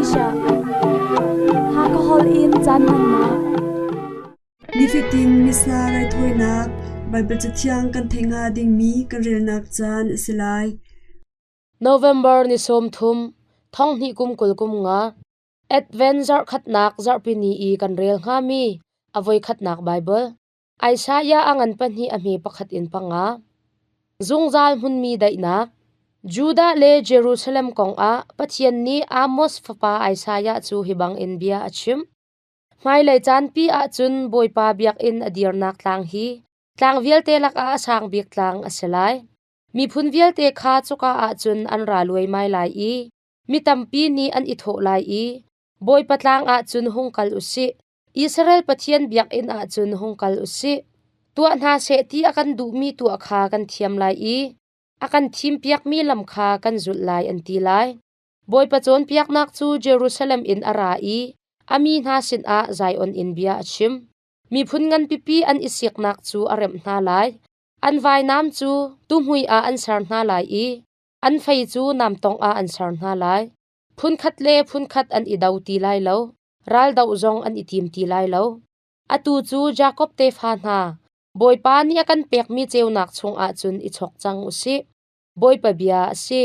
Malaysia. Hakha holh in caan hmannak. Nifatin Missa raithawinak Baibal Cathiang kan theih hnga dingmi kan relnak caan a si lai. November ni 30, thonghnih kum 20 kum nga, Advent zarhkhatnak zarhpini i kan rel hngami a voikhatnak Baibal. Isaiah a ngan pahnih a hme pakhat in panga. Zungzal hmunmi daihnak. Judah le Jerusalem kongah Pathian nih Amos fapa Isaiah cu hi bangin bia a chim. Hmailei caanpi ahcun Bawipa biakinn a dirnak tlang hi tlang vialte lakah a sang bik tlang a si lai. Miphun vialte kha cuka ahcun an ra luaimai lai i mi tampi nih an i thawh lai i Bawipa tlang ahcun hung kal u sih. Israel Pathian biakinn ah cun hung kal u sih. Tuah hna seh ti a kan duhmi tuah kha kan thiam lai i a kan thimpiakmi lam kha kan zulh lai an ti lai. Bawipa cawnpiaknak cu Jerusalem in a ra i a mi hna sinah Zion in bia a chim. Miphun nganpipi an i siknak cu a remh hna lai. An vainam cu tuhmui ah an ser hna lai i an fei cu namtong ah an ser hna lai. Phunkhat le phunkhat an i do ti lai lo. Raldoh zong an i tim ti lai lo. Atu cu Jakob tefa hna, Bawipa nih a kan pekmi ceunak chungah cun i chawk cang u sih. Bawipa bia a si.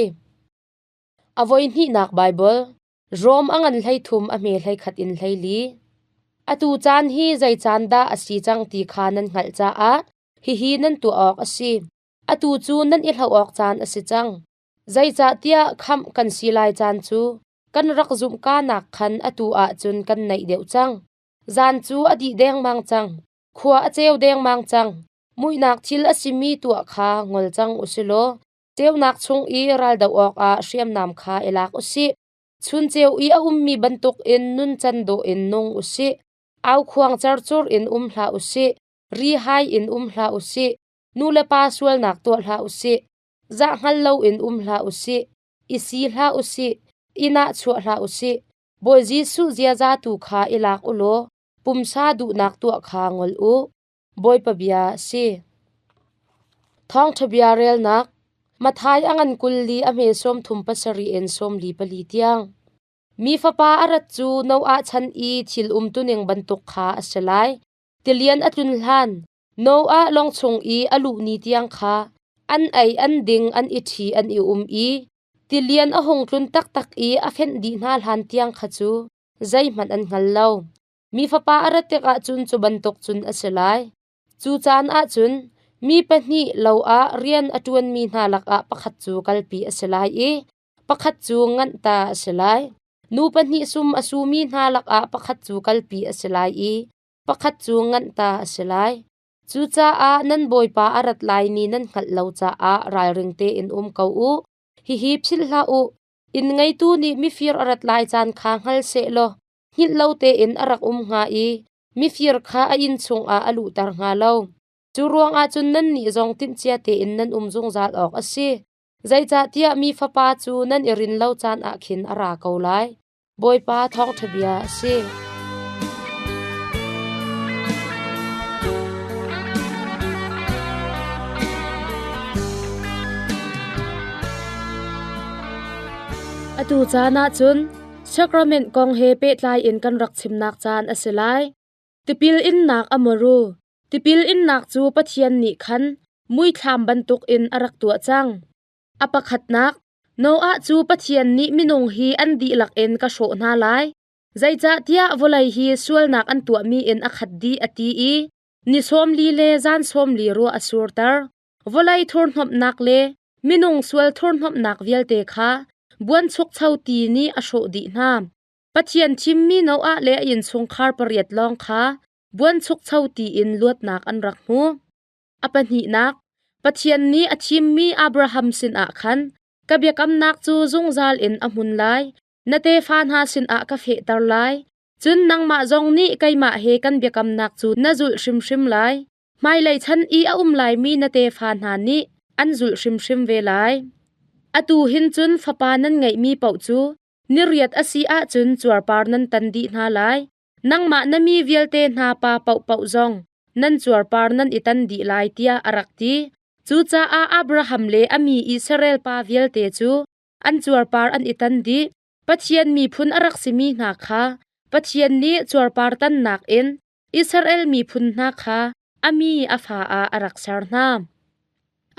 A voihnihnak Baibal, Rom a ngan 13 a hme 11 in 14. Atu caan hi zei caan dah a si cang ti kha nan hngalh caah hihi nan tuah awk a si. Atu cu nan i hloh awk caan a si cang. Zeicahtiah khamh kan si lai caan cu kan rak zumhka nak khan atu ahcun kan naih deuh cang. Zan cu a dih dengmang cang. Khua a ceu dengmang cang. Muihnak thil a simi tuah kha ngol cang u si law ceunak chung i raldoh awkah hriamnam kha i lak u sih. Chun ceu i a ummi bantukin nuncan dawh in nung u sih. Aukhuang cercur in um hlah u sih. Rihai in um hlah u sih. Nu le pa sualnak tuah hlah u sih. Zah hngal loin um hlah u sih. I si hlah u sih, i nahchuah hlah u sih. Bawi Jesuh ziaza tu kha i lak u law pumsa duhnak tuah kha ngol u. Bawipa bia a si. Thawngṭha bia relnak Matthai a ngan 24 a hme 37 in 44 tiang. Mi fapa a rat cu Noah chan i thil umtuning bantuk kha a si lai. Tilian a tlun hlan, Noah lawng chung i a luh ni tiang kha an ei an ding an i ṭhi an i um i tilian a hung tlun taktak i a fenh dih hna hlan tiang kha cu zeihmanh an hngal lo. Mi Fapa a rat tikah cun cu bantuk cun a si lai. Cu caan ah cun mi pahnih lo ah rian a ṭuanmi hna lakah pakhat cu kalpi a si lai i pakhat cu nganh ta a si lai. Nu pahnih sum a sumi hna lakah pakhat cu kalpi a si lai i pakhat cu nganh ta a si lai. Cucaah nan Bawipa a rat lai ni nan hngalh lo caah ralring tein um ko u. Hihi philh hlah u. Inn ngeitu nih mifir a rat lai caan kha hngal seh law hngilh lo tein a rak um hnga i mifir kha a inn chungah a luhter hnga lo. Cu ruangah cun nannih zong timhcia tein nan um zungzal awk a si. Zeicahtiah mi Fapa cu nan i rin lo caan ah khin a ra ko lai. Bawipa thawngṭha bia a si. Atu caan ah cun sacrament kong he pehtlai in kan rak chimnak caan a si lai. Tipil innak a muru. Tipil innak cu Pathian nih khan muithlam bantukin a rak tuah cang. A pakhatnak, Noah cu Pathian nih minung hi an dihlak in ka hrawh hna lai. Zeicahtiah vawlei hi sualnak an tuahmi in a khat dih a ti i ni 40 le zan 40 ruah a surter. Vawlei thurhnomhnak le minung sual thurhnomhnak vialte kha buanchukcho ti nih a hrawh dih hna. Pathian thimmi Noah le a innchungkhar pariat lawng kha buanchukcho ti in luatnak an rak hmu. A pahnihnak, Pathian nih a thimmi Abraham sinah khan ka biakamnak cu zungzal in a hmun lai, na tefa hna sinah ka fehter lai, cun nangmah zong nih keimah he kan biakamnak cu na zulh hrimhrim lai. Hmailei chan i a um laimi na tefa hna nih an zulh hrimhrim ve lai. Atu hin cun fapa nan ngeihmi paoh cu niriat a si ahcun cuarpar nan tan dih hna lai. Nangmah na mi vialte hna pa paohpaoh zong nan cuarpar nan i tan dih lai tiah a rak ti. Cucaah Abraham le a mi Israel pa vialte cu an cuarpar an i tan dih. Pathian miphun a rak simi hna kha Pathian nih cuarpar tannak in Israel miphun hna kha a mi a fa ah a rak ser hna.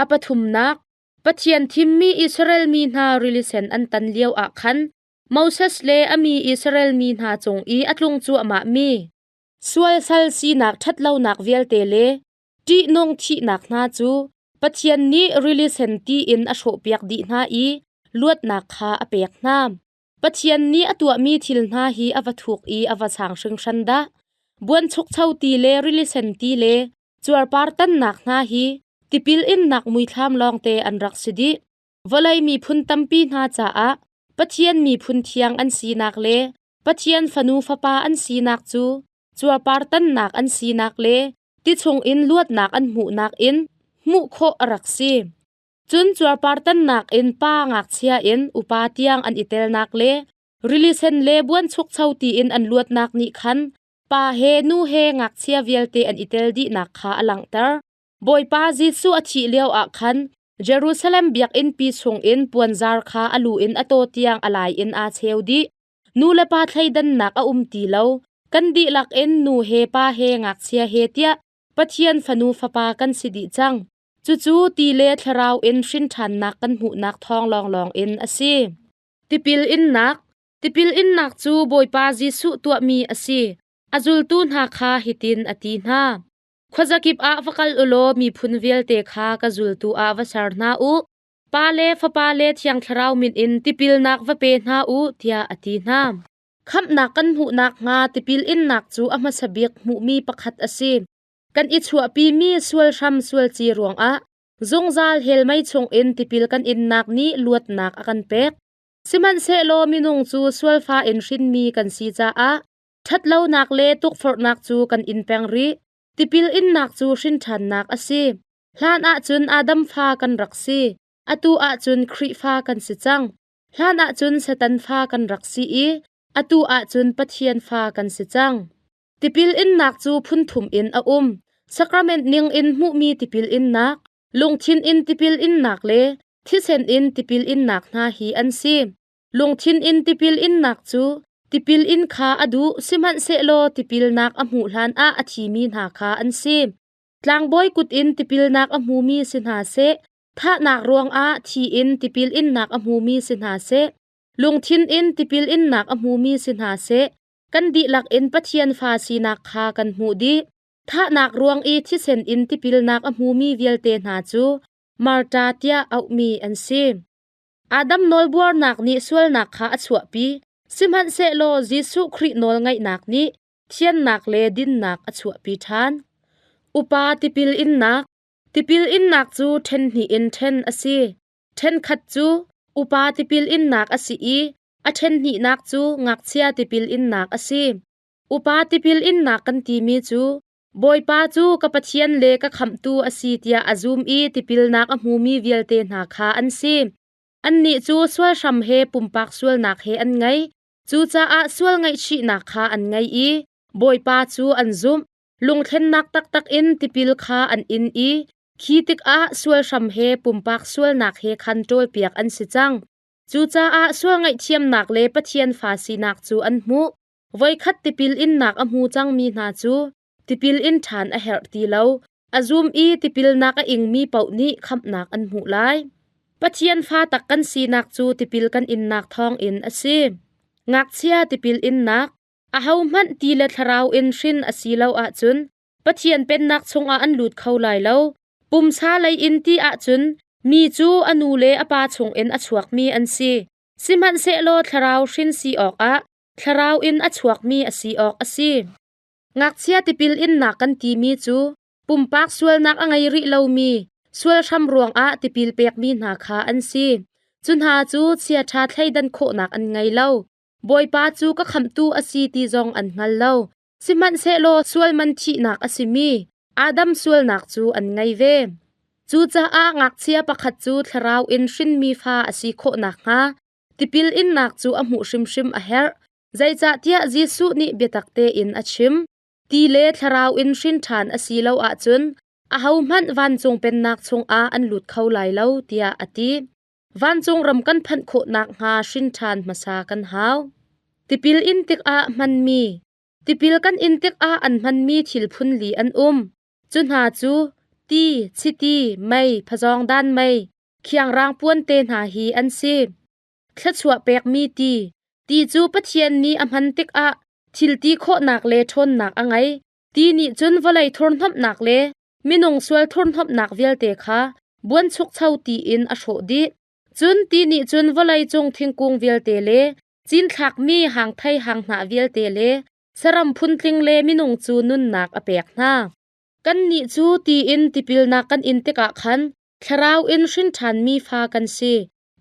A pathumnak, Pathian thimmi Israel mi hna rili sen an tan lio ah khan Moses le a mi Israel mi hna cung i a tlung cuahmahmi sual sal sinak ṭhatlonak vialte le ṭihnung thihnak hna cu Pathian nih rili sen ti in a hrawhpiak dih hna i luatnak kha a pek hna. Pathian nih a tuahmi thil hna hi a va thuk i a va sang hringhran dah! Buanchukcho ti le rili sen ti le cuarpar tannak hna hi tipil innak muithlam lawngte an rak si dih. Vawlei miphun tampi hna caah Pathian miphun thiang an sinak le Pathian fanu fapa an sinak cu cuarpar tannak an sinak le ti chungin luatnak an hmuhnak in hmuh khawh a rak si. Cun cuarpar tannak in pa ngakchia in upa tiang an i telnak le rili sen le buanchukcho tiin an luatnak nih khan pa he nu he ngakchia vialte an i tel dihnak kha a langhter. Bawipa Jesuh a thih lioah khan Jerusalem biakinnpi chungin puanzar kha a lu in a taw tiang a lai in aa cheu dih. Nu le pa thleidannak a um ti lo. Kan dihlak in nu he pa he ngakchia he tiah Pathian fanu fapa kan si dih cang. Cucu ti le thlarau in hrin ṭhannak kan hmuhnak thawng lawnglawng in a si. Tipil innak Tipil innak cu Bawipa Jesuh tuahmi a si. A zultu hna kha hitin a ti hna. Khuazakip ah va kal u law miphun vialte kha ka zultu ah va ser hna u. Pa le Fapa le Thiang Thlarau min in tipilnak va pe hna u, tiah a ti hna. Khamhnak kan hmuh nakhnga tipil innak cu a hmasa bik hmuhmi pakhat a si. Kan i chuahpimi sual hram sualci ruangah zungzal hell mei chungin tipil kan innak nih luatnak a kan pek. Sihmanhsehlaw minung cu sualfa in hrinmi kan si caah ṭhatlonak le tukforhnak cu kan in peng rih. Tipil innak cu hrinṭhannak a si. Hlan ahcun Adam fa kan rak si. Atu ahcun Khrihfa kan si cang. Hlan ahcun Satan fa kan rak si i atu ahcun Pathian fa kan si cang. Tipil innak cu phun thum in a um. Sacrament ning in hmuhmi tipil innak, lungthin in tipil innak le thisen in tipil innak hna hi an si. Lungthin in tipil innak cu tipil in kha a duh sihmanhsehlaw tipilnak a hmuh hlanah a thimi hna kha an si. Tlangbawi kut in tipilnak a hmumi si hna seh, thahnak ruangah thi in tipil innak a hmumi si hna seh, lungthin in tipil innak a hmumi si hna seh, kan dihlak in Pathian fa sinak kha kan hmuh dih. Thahnak ruang i thisen in tipilnak a hmumi vialte hna cu Marta tiah auhmi an si. Adam nawlbuarnak nih sualnak kha a chuahpi, sihmanhsehlaw Jesuh Khrih nawlngaihnak nih thiannak le dinnak a chuahpi ṭhan. Upa tipil innak Tipil innak cu ṭhen hnih in ṭhen a si. Ṭhenkhat cu upa tipil innak a si i a ṭhen hnihnak cu ngakchia tipil innak a si. Upa tipil innak kan timi cu Bawipa cu ka Pathian le ka Khamhtu a si tiah a zum i tipilnak a hmumi vialte hna kha an si. Annih cu sual hram he pumpak sualnak he an ngei. Cucaah sual ngaihchihnak kha an ngei i Bawipa cu an zumh. Lungthlennak taktak in tipil kha an in i khi tikah sual hram he pumpak sualnak he khan ṭawlpiak an si cang. Cucaah sual ngaihthiamnak le Pathian fa sinak cu an hmuh. Voikhat tipil innak a hmu cangmi hna cu tipil in ṭhan a herh ti lo. A zum i tipilnak a ingmi paoh nih khamhnak an hmuh lai. Pathian fa tak kan sinak cu tipil kan innak thawngin a si. Ngakchia tipil innak, ahohmanh ti le thlarau in hrin a si lo ahcun Pathian Pennak chungah an lut kho lai lo. Pumsa lei in ti ahcun mi cu a nu le a pa chungin a chuakmi an si. Sihmanhsehlaw thlarau hrin si awkah thlarau in a chuakmi a si awk a si. Ngakchia tipil innak kan timi cu pumpak sualnak a ngei rih lomi sual hram ruangah tipil pekmi hna kha an si. Cu hna cu chiaṭha thleidan khawhnak an ngei lo. Bawipa cu ka khamhtu a si ti zong an hngal lo. Sihmanhsehlaw sual man thihnak a simi Adam sualnak cu an ngei ve. Cucaah ngakchia pakhat cu thlarau in hrinmi fa a si khawh nakhnga tipil innak cu a hmuh hrimhrim a herh. Zeicahtiah Jesuh nih biatak tein a chim. Ti le thlarau in hrin ṭhan a si lo ahcun ahohmanh vancung pennak chungah an lut kho lai lo tiah a ti. Vancung ram kan phanh khawh nakhnga hrin ṭhan hmasa kan hau. Tipil in tikah hmanmi Tipil kan in tikah an hmanmi thil phunli an um. Cu hna cu ti, chiti, mei, phazawngdan mei, khiangrang puan te hna hi an si. Thluachuah pekmi ti. Ti cu Pathian nih a hman tikah thil ti khawhnak le ṭhawnnak a ngei. Ti nih cun vawlei thurhnomhnak le minung sual thurhnomhnak vialte kha buanchukcho tiin a hrawh dih. Cun ti nih cun vawlei cung thingkung vialte le cinthlakmi hangthei hanghnah vialte le saram phuntling le minung cu nunnak a pek hna. Kannih cu ti in tipilnak kan in tikah khan thlarau in hrin ṭhanmi fa kan si.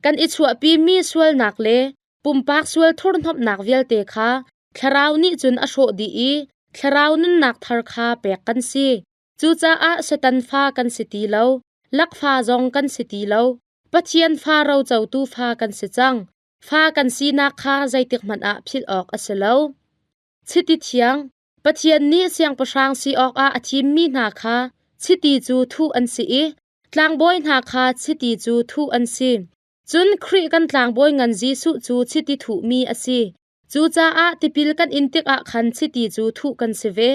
Kan i chuahpimi sualnak le pumpak sual thurhnomhnak vialte kha thlarau nih cun a hrawh dih i thlarau nunnak thar kha pek kan si. Cucaah Satan fa kan si ti lo, lakfa zong kan si ti lo, Pathian fa rocotu fa kan si cang. Fa kan sinak kha zeitikhmanh ah philh awk a si lo. Chiti thiang, Pathian nih siangpahrang si awkah a thimmi hna kha chiti cu thuh an si i tlangbawi hna kha chiti cu thuh an si. Cun Khrih kan tlangbawi ngan Jesuh cu chiti thuhmi a si. Cucaah tipil kan in tikah khan chiti cu thuh kan si ve.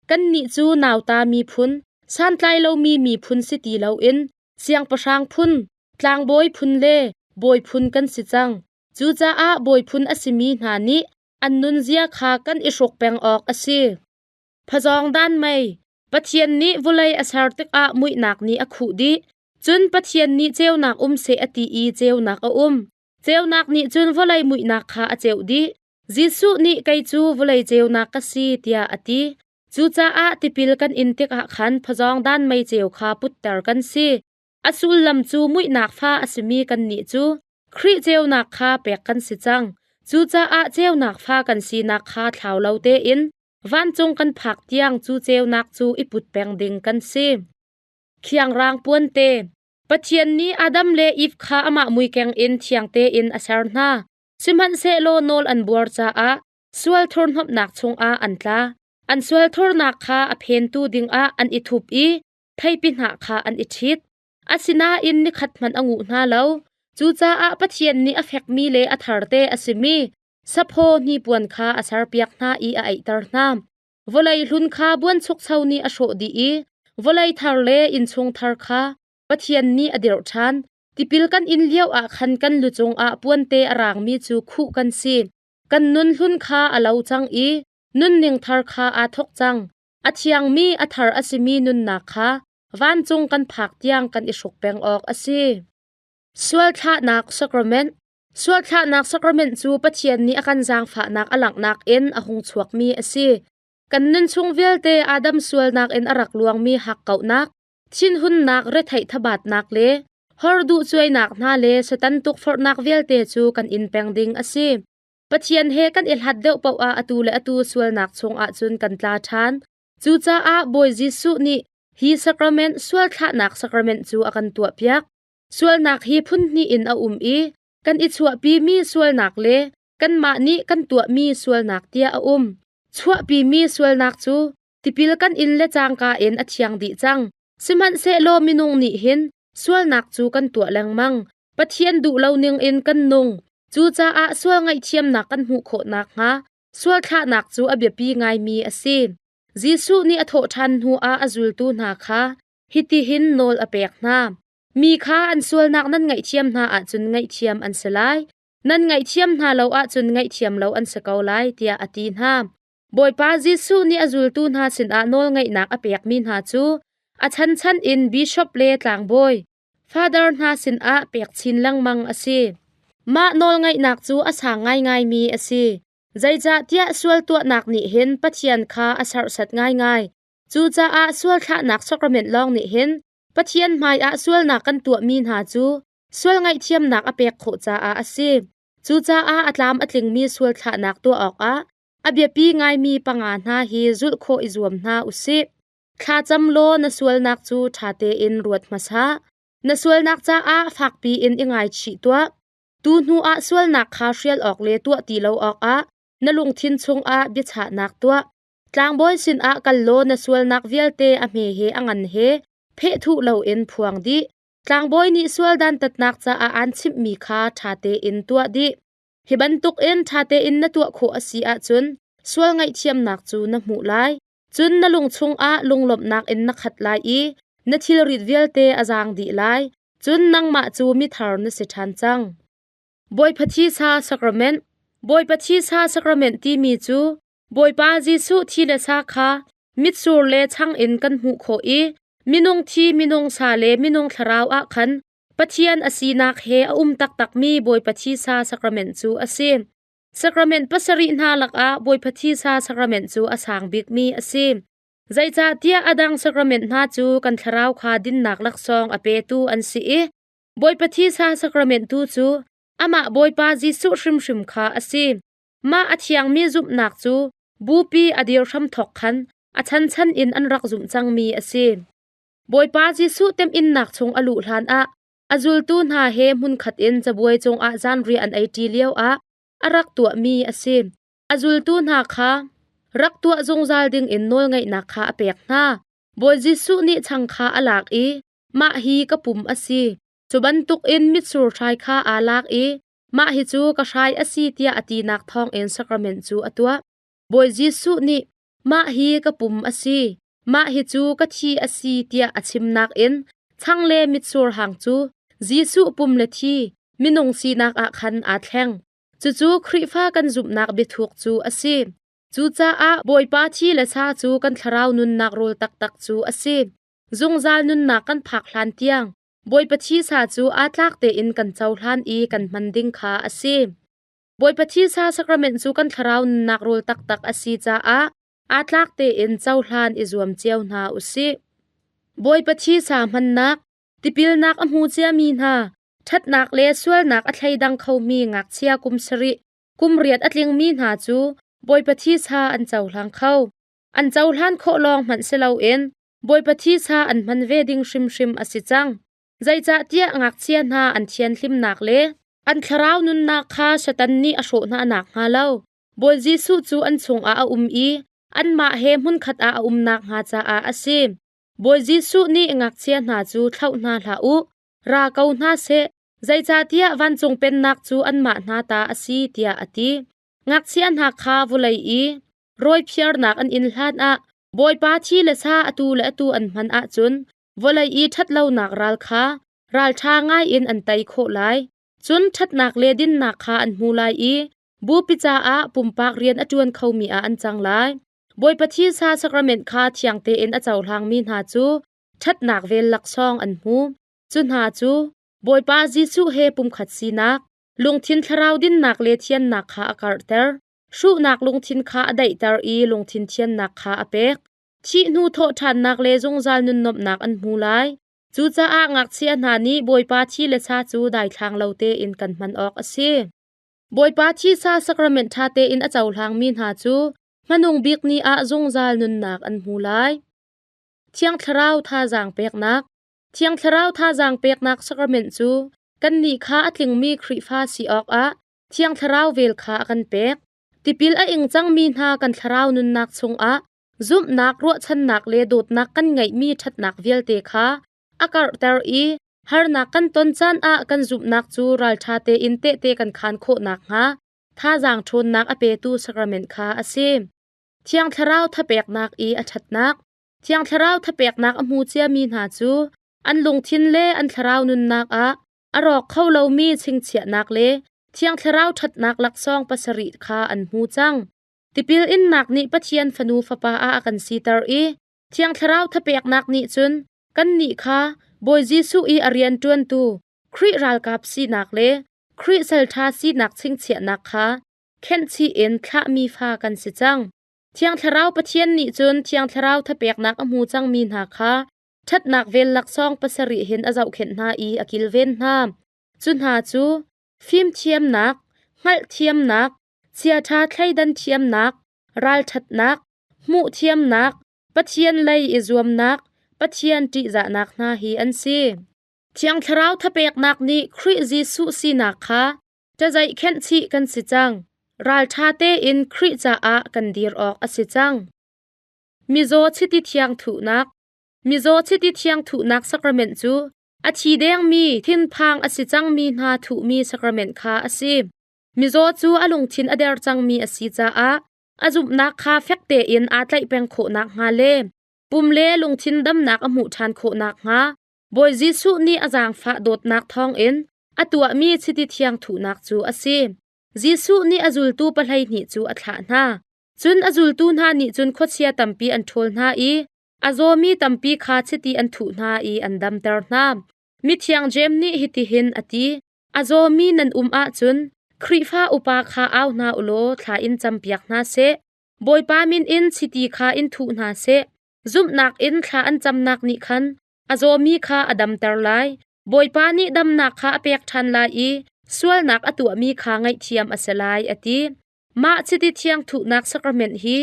Kannih cu nauta miphun, santlai lomi miphun si ti loin siangpahrang phun, tlangbawi phun le bawi phun kan si cang. Cucaah bawi phun a simi hna nih an nunzia kha kan i hruk peng awk a si. Phazawngdan mei, Pathian nih vawlei a ser tikah muihnak nih a khuh dih. Cun Pathian nih ceunak um seh a ti i ceunak a um. Ceunak nih cun vawlei muihnak kha a ceuh dih. Jesuh nih kei cu vawlei ceunak ka si tiah a ti. Cucaah tipil kan in tikah khan phazawngdan mei ceu kha putter kan si. A sullam cu muihnak fa a simi kannih cu Khrih ceunak kha pek kan si cang. Cucaah ceunak fa kan sinak kha thlau lo tein vancung kan phak tiang cu ceunak cu i put peng ding kan si. Khiangrang puante Pathian nih Adam le Eve kha amah muikeng in thiang tein a ser hna. Sihmanhsehlaw nawl an buar caah sual thurhnomhnak chungah an tla. An sual thurnak kha a phentu dingah an i thup i theipi hnah kha an i ṭhit. Asinain nikhat hmanh a nguh hna lo. Cucaah Pathian nih a fekmi le a tharte a simi saphaw hnipuan kha a serpiak hna i a eihter hna. Vawlei hlun kha buanchukcho nih a hrawh dih i vawlei thar le innchung thar kha Pathian nih a dirh ṭhan. Tipil kan in lioah khan kan lu cungah puante a raangmi cu khuh kan si. Kan nun hlun kha a lo cang i nunning thar kha aa thawk cang. A thiangmi a thar a simi nunnak kha vancung kan phak tiang kan i hruk peng awk a si. Sualthlahnak sacrament Sualthlahnak sacrament cu Pathian nih a kan zaangfahnak a langhnak in a hung chuakmi a si. Kan nunchung vialte Adam sualnak in a rak luangmi hakkauhnak, thinhunnak, retheih thabatnak le horduh cuainak hna le Satan tukforhnak vialte cu kan in peng ding a si. Pathian he kan i hlat deuh paoh ah atu le atu sualnak chungah cun kan tla ṭhan. Cucaah Bawi Jesuh nih hi sacrament sualthlahnak sacrament cu a kan tuahpiak. Sualnak hi phun hnih in a um i kan i chuahpimi sualnak le kanmah nih kan tuahmi sualnak tiah a um. Chuahpimi sualnak cu tipil kan in le cangka in a thiang dih cang. Sihmanhsehlaw minung nih hin sualnak cu kan tuah lengmang. Pathian duh lo ning in kan nung. Cucaah sual ngaihthiamnak kan hmuh khawh nakhnga sualthlahnak cu a biapi ngaimi a si. Jesuh nih a thawhṭhan hnuah a zultu hna kha hitihin nawl a pek hna. Mi kha an sualnak nan ngaihthiam hna ahcun ngaihthiam an si lai. Nan ngaihthiam hna lo ahcun ngaihthiam lo an si ko lai, tiah a ti hna. Bawipa Jesuh nih a zultu hna sinah nawlngeihnak a pekmi hna cu a chanchan in bishop le tlangbawi, father hna sinah pek chin lengmang a si. Mah nawlngeihnak cu a sang ngaingaimi a si. Zeicahtiah sual tuahnak nih hin Pathian kha a serhsat ngaingai. Cucaah sual thlahnak sacrament lawng nih hin Pathian hmaiah sualnak kan tuahmi hna cu sual ngaihthiamnak a pek khawh caah a si. Cucaah a tlam a tlingmi sual thlahnak tuah awkah a biapi ngaimi panga hna hi zulh khawh i zuam hna u sih. Thlacam law na sualnak cu ṭha tein ruat hmasa. Na sualnak caah fakpi in i ngaichih tuah. Tu hnuah sualnak kha hrial awk le tuah ti lo awkah na lungthin chungah biachahnak tuah. Tlangbawi sinah kal law na sualnak vialte a hme he a ngan he phehthuh loin phuang dih. Tlangbawi nih sual dantatnak caah aan chimhmi kha ṭha tein tuah dih. Hi bantukin ṭha tein na tuah khawh a si ahcun sual ngaihthiamnak cu na hmuh lai. Cun na lung chungah lunglawmhnak in na khat lai i na thilrit vialte a zaang dih lai. Cun nangmah cu mithar na si ṭhan cang. Bawipa Thisa Sacrament. Bawipa Thisa Sacrament timi cu Bawipa Jesuh thi le sa kha mitsur le chang in kan hmuh khawh i minung thi, minung sa le minung thlarau ah khan Pathian a sinak he a um taktakmi Bawipa Thisa Sacrament cu a si. Sacrament pasarih hna lakah Bawipa Thisa Sacrament cu a sang bikmi a si. Zeicahtiah a dang sacrament hna cu kan thlarau kha dinnak laksawng a petu an si i Bawipa Thisa Sacrament tu cu amah Bawipa Jesuh hrimhrim kha a si. Mah a thiangmi zumhnak cu Bupi a dir hramthawk khan a chanchan in an rak zumh cangmi a si. Bawipa Jesuh temhinnak chung a luh hlanah a zultu hna he hmunkhat in cabuai cungah zanriah an eiṭi lioah a rak tuahmi a si. A zultu hna kha rak tuah zungzal dingin nawlngeihnak kha a pek hna. Bawi Jesuh nih chang kha a lak i, Mah hi ka pum a si. Cu bantukin mitsur hrai kha aa lak i, Mah hi cu ka hrai a si tiah a tinak thawngin sacrament cu a tuah. Bawi Jesuh nih, Mah hi ka pum a si, mah hi cu ka thi a si tiah a chimnak in chang le mitsur hang cu Jesuh pum le thi minung sinak ah khan aa thleng. Cucu Khrihfa kan zumhnak biathuk cu a si. Cucaah Bawipa thi le sa cu kan thlarau nunnak rawl taktak cu a si. Zungzal nunnak kan phak hlan tiang Bawipa thisa cu aa tlak tein kan cohlan i kan hman ding kha a si. Bawipa thisa sacrament cu kan thlarau nunnak rawl taktak a si caah aa tlak tein cohlan i zuam cio hna u sih. Bawipa thisa hmannak, tipilnak a hmu ciami hna, ṭhatnak le sualnak a thleidang khomi ngakchia kum sarih, kum riat a tlingmi hna cu Bawipa thisa an cohlang kho. An cohlan khawh lawng hmanh si loin Bawipa thisa an hman ve ding hrimhrim a si cang. Zeicahtiah ngakchia hna an thianhlimnak le an thlarau nunnak kha Satan nih a hrawh hna nakhnga lo Bawi Jesuh cu an chungah a um i anmah he hmunkhat ah a um nakhnga caah a si. Bawi Jesuh nih ngakchia hna cu thlauh hna hlah u, ra ko hna seh, zeicahtiah vancung pennak cu anmah hna ta a si, tiah a ti. Ngakchia hna kha vawlei i rawiphiarnak an inn hlanah Bawipa thi le sa atu le atu an hman ahcun vawlei i ṭhatlonak ral kha ralṭha ngaiin an tei khawh lai. Cun ṭhatnak le dinnak kha an hmu lai i bupi caah pumpak rian a ṭuan khomi ah an cang lai. Bawipa thisa sacrament kha thiang tein a cohlangmi hna cu ṭhatnak vel laksawng an hmu. Cu hna cu Bawipa Jesuh he pumkhat sinak, lungthin thlarau dinnak le thiannak kha a karhter. Hruhnak lungthin kha a daihter i lungthin thiannak kha a pek. Thih hnu thawhṭhannak le zungzal nunnuamhnak an hmu lai. Cucaah ngakchia hna nih Bawipa thi le sa cu daithlang lo tein kan hman awk a si. Bawipa thisa sacrament ṭha tein a cohlangmi hna cu hmanung bik ni ah zungzal nunnak an hmu lai. Thiang Thlarau thazaang peknak. Thiang Thlarau thazaang peknak sacrament cu kannih kha a tlingmi Khrihfa si awkah Thiang Thlarau vel kha a kan pek. Tipil a ing cangmi hna kan thlarau nunnak chungah zumhnak, ruahchannak le dawtnak kan ngeihmi ṭhatnak vialte kha a karhter i harnak kan ton caan ah kan zumhnak cu ralṭha tein tehte kan khaan khawh nakhnga thazaang ṭhawnnak a petu sacrament kha a si. Thiang Thlarau thapeknak i a ṭhatnak. Thiang Thlarau thapeknak a hmu ciami hna cu an lungthin le an thlarau nunnak ah a rawk kho lomi chingchiahnak le Thiang Thlarau ṭhatnak laksawng pasarih kha an hmu cang. Tipil innak nih Pathian fanu fapa ah a kan siter i Thiang Thlarau thapeknak nih cun kannih kha Bawi Jesuh i a rian ṭuantu Khrih ralkap sinak le Khrih salṭha sinak chingchiahnak kha khenhchih in thlahmi fa kan si cang. Thiang Thlarau Pathian nih cun Thiang Thlarau thapeknak a hmu cangmi hna kha ṭhatnak vel laksawng pasarih hin a zohkhenh hna i a kilven hna. Cu hna cu fimthiamnak, hngalhthiamnak, chiaṭha thleidan thiamnak, ralṭhatnak, hmuhthiamnak, Pathian lei i zuamnak, Pathian ṭihzahnak hna hi an si. Thiang Thlarau thapeknak nih Khrih Jesuh sinak kha ṭazeih khenhchih kan si cang. Ralṭha tein Khrih caah kan dir awk a si cang. Mizaw chiti thiang thuhnak. Mizaw chiti thiang thuhnak sacrament cu A thi dengmi, thinphang a si cangmi hna thuhmi sacrament kha a si. Mizaw cu a lungthin a der cangmi a si caah a zumhnak kha fek tein aa tlaih peng khawh nakhnga le pum le lungthin damnak a hmuh ṭhan khawh nakhnga Bawi Jesuh nih a zaangfah dawtnak thawngin a tuahmi chiti thiang thuhnak cu a si. Jesuh nih a zultu 12 cu a thlah hna. Cun a zultu hna nih cun khuachia tampi an ṭhawl hna i a zawmi tampi kha chiti an thuh hna i an damter hna. Mithiang Jeim nih hitihin a ti, A zawmi nan um ahcun Khrihfa upa kha au hna u law thla in campiak hna seh. Bawipa min in chiti kha in thuh hna seh. Zumhnak in thla an camnak nih khan a zawmi kha a damter lai. Bawipa nih damnak kha a pek ṭhan lai i sualnak a tuahmi kha ngaihthiam a si lai, a ti. Mah chiti thiang thuhnak sacrament hi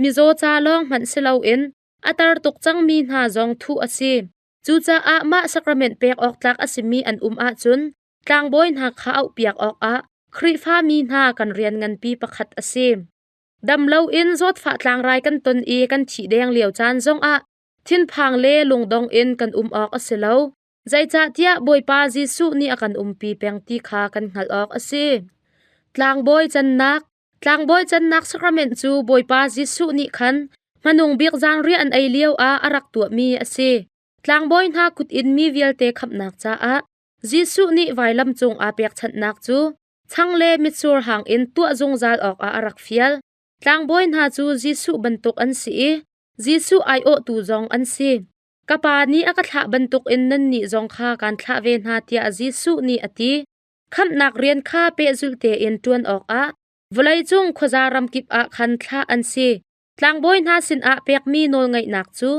mizaw ca lawng hmanh si loin a tar tuk cangmi hna zong thuh a si. Cucaah mah sacrament pek awk tlak a simi an um ahcun tlangbawi hna kha auhpiak awkah Khrihfami hna kan rian nganpi pakhat a si. Dam loin zawtfah tlangrai kan ton i kan thih deng lio caan zongah thinphang le lungdong in kan um awk a si lo. Zeicahtiah Bawipa Jesuh nih a kan umpi peng ti kha kan hngalh awk a si. Tlangbawi cannak Tlangbawi cannak sacrament cu Bawipa Jesuh nih khan hmanung bik zanriah an ei lio ah a rak tuahmi a si. Tlangbawi hna kut in mi vialte khamhnak caah Jesuh nih vailam cung aa pekchanhnak cu chang le mitsur hang in tuah zungzal awkah a rak fial. Tlangbawi hna cu Jesuh bantuk an si i Jesuh aiawhtu zong an si. Ka Pa nih a ka thlah bantukin nannih zong kha kaan thlah ve hna tiah Jesuh nih a ti. Khamhnak rian kha pehzulh tein ṭuan awkah vawleicung khuaza ramkip ah khan thlah an si. Tlangbawi hna sinah pekmi nawlngeihnak cu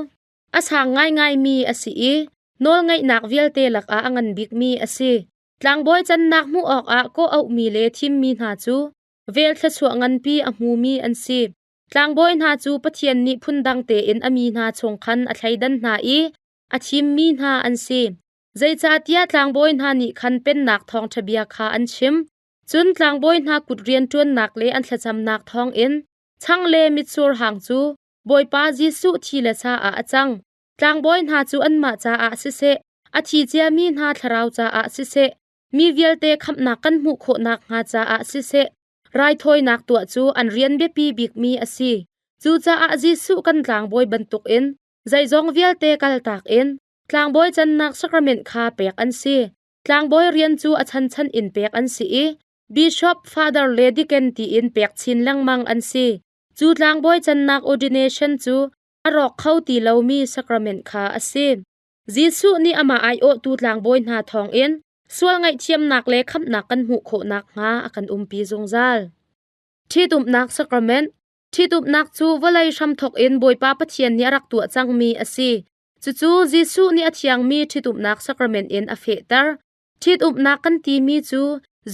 a sang ngaingaimi a si i nawlngeihnak vialte lakah a ngan bikmi a si. Tlangbawi cannak hmuh awkah kawh auhmi le thimmi hna cu vel thluachuah nganpi a hmumi an si. Tlangbawi hna cu Pathian nih phundang tein a mi hna chung khan a thleidan hna i a thimmi hna an si. Zeicahtiah tlangbawi hna nih khan pennak thawngṭha bia kha an chim. Cun tlangbawi hna kut rianṭuannak le an thlacamnak thawngin chang le mitsur hang cu Bawipa Jesuh thi le sa ah a cang. Tlangbawi hna cu anmah caah siseh, a thi ciami hna thlarau caah siseh, mi vialte khamhnak kan hmuh khawh nakhnga caah siseh, raithawinak tuah cu an rian biapi bikmi a si. Cucaah Jesuh kan tlangbawi bantukin zeizong vialte kaltak in tlangbawi cannak sacrament kha pek an si. Tlangbawi rian cu a chanchan in pek an si i bishop, father le deacon tiin pek chin lengmang an si. Cu tlangbawi cannak ordination cu a rawk kho ti lomi sacrament kha a si. Jesuh nih amah aiawhtu tlangbawi hna thawngin sual ngaihthiamnak le khamhnak kan hmuh khawh nakhnga a kan umpi zungzal. Ṭhitumnak sacrament Ṭhitumnak cu vawlei hramthawk in Bawipa Pathian nih a rak tuah cangmi a si. Cucu Jesuh nih a thiangmi ṭhitumnak sacrament in a fehter. Ṭhitumnak kan timi cu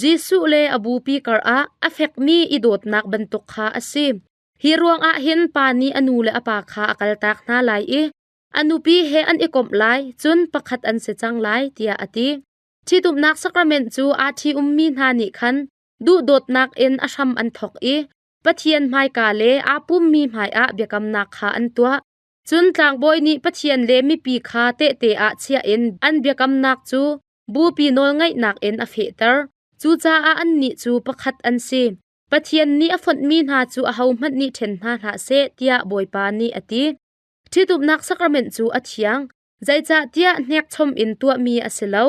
Jesuh le a bupi karah a fekmi i dawtnak bantuk kha a si. Hi ruangah hin pa nih a nu le a pa kha a kaltak hna lai i a nupi he an i komh lai, cun pakhat an si cang lai, tiah a ti. Ṭhitumnak sacrament cu aa ṭhi-ummi hna nih khan duhdawtnak in a hram an thawk i Pathian hmaika le aa pummi hmaiah biakamnak kha an tuah. Cun tlangbawi nih Pathian le mipi kha tehte ah chiah in an biakamnak cu bupi nawlngaihnak in a fehter. Cucaah annih cu pakhat an si. Pathian nih a fonhmi hna cu ahohmanh nih ṭhen hna hlah seh, tiah Bawipa nih a ti. Ṭhitumnak sacrament cu a thiang, zeicahtiah hnekchom in tuahmi a si lo.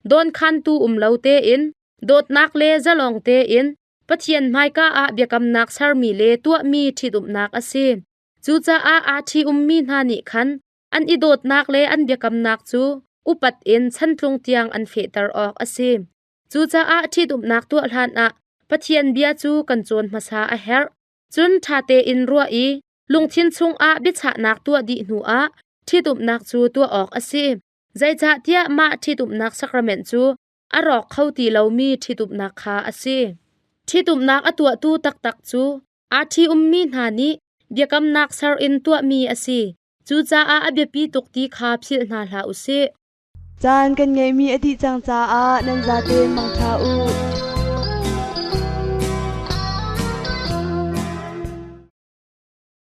Dawnkhantu um lo tein, dawtnak le zalong tein Pathian hmaika ah biakamnak sermi le tuahmi ṭhitumnak a si. Cucaah aa ṭhi-ummi hna nih khan an i dawtnak le an biakamnak cu upat in chantlung tiang an fehter awk a si. Cucaah ṭhitumnak tuah hlanah Pathian bia cu kan cawn hmasa a herh. Cun ṭha tein ruah i lungthin chungah biachahnak tuah dih hnuah ṭhitumnak cu tuah awk a si. Zeicahtiah mah ṭhitumnak sacrament cu a rawk kho ti lomi ṭhitumnak kha a si. Ṭhitumnak a tuahtu taktak cu aa ṭhi-ummi hna nih biakamnak ser in tuahmi a si. Cucaah a biapi tuk ti kha philh hna hlah u sih. Caan kan ngeihmi a dih cang caah nan zaten mangṭha u.